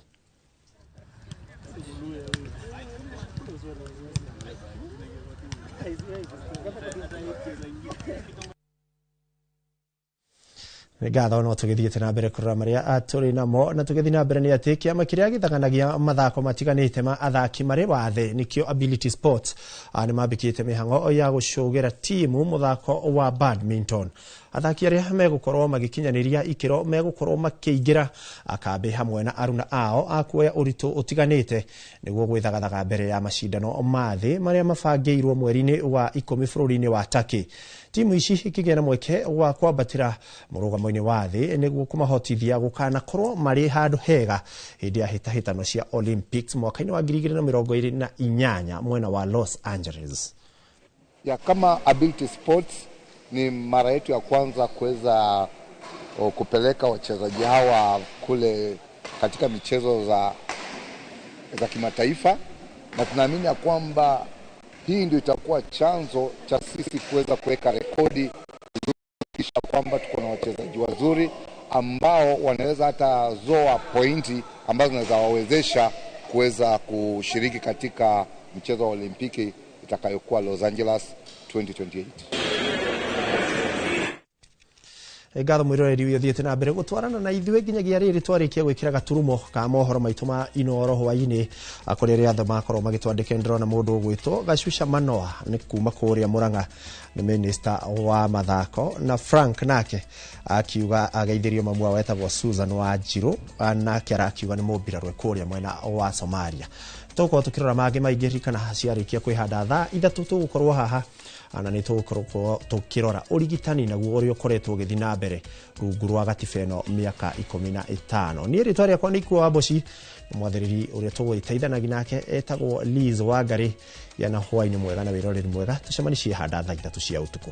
Ngatho no tũgĩthiĩte na mbere kũrora marĩa tũrĩ namo, na tũgĩthiĩ na mbere nĩ atĩ kĩama kĩrĩa gĩthaganagia mathako matiganĩte ma athaki marĩ wathe nĩkĩo Ability Sports nĩ mambĩkĩte mĩhang'o ya gũcũgĩra timu mũthako wa badminton. Athaki arĩa megũkorwo magĩkinyanĩria ikĩro megũkorwo makĩingĩra kambĩ hamwe na aruna ao a kuoya ũritũ ũtiganĩte nĩguo gwĩthagathaga mbere ya macindano ma thĩ marĩa mabangĩirwo mweri-inĩ wa 10 bũrũri-inĩ wa Turkey. Timu ici ikĩgĩa na mweke wa kwambatĩra mũrũgamo-inĩ wa thĩ nĩguo kũmahotithia gũkanakorwo marĩ handũ hega hĩndĩ ya hĩtahĩtano cia Olympics mwaka-inĩ wa 2028 mwena wa Los Angeles. Ya kama Ability Sports ni mara yetu ya kwanza kuweza kupeleka wachezaji hawa kule katika michezo za kimataifa, na tunaamini ya kwamba hii ndio itakuwa chanzo cha sisi kuweza kuweka rekodi, kisha kwamba tuko na wachezaji wazuri ambao wanaweza hata zoa pointi ambazo zinaweza wawezesha kuweza kushiriki katika mchezo wa Olimpiki itakayokuwa Los Angeles 2028. Ngatho mwiroreri uyu thiete na mbere gutwarana na ithuĩ nginyagia rĩrĩ twarĩkia gwĩkĩra gaturumo ka mohoro maitũ ma Inooro hwaĩ-inĩ, kũrĩa arĩa othe makorwo magĩtwandĩkĩra. Ndĩrona mũndũ ũgwĩtwo Gacuca Manoa nĩ kuma kũrĩa Murang'a, nĩ minister wa mathako, na Frank nake akiuga ageithĩrio mamu wao etagwo Susan Wanjiru, nake arakiuga nĩ mũmbirarũ kũrĩa mwena wa Somalia. Tũgũkorwo tũkĩrora mangĩ maingĩ ririkana ciarĩkia kwĩhanda thaa 3 tũgũkorwo haha na nĩ tũgũkorwo tũkĩrora ũrigitani naguo ũrĩa ũkoretwo ũgĩthiĩ na mbere rungu rwa gatiba ĩno mĩaka 15. Niĩ rĩtwa rĩakwa nĩ Ikuo Wamboci, mwathĩrĩri ũrĩa tũgũgĩteithanagia nake etagwo Liz Wangari. Gĩa na hwaĩ-inĩ mwega na wĩroreri mwega, tũcemanie handa thaa 3 cia ũtukũ.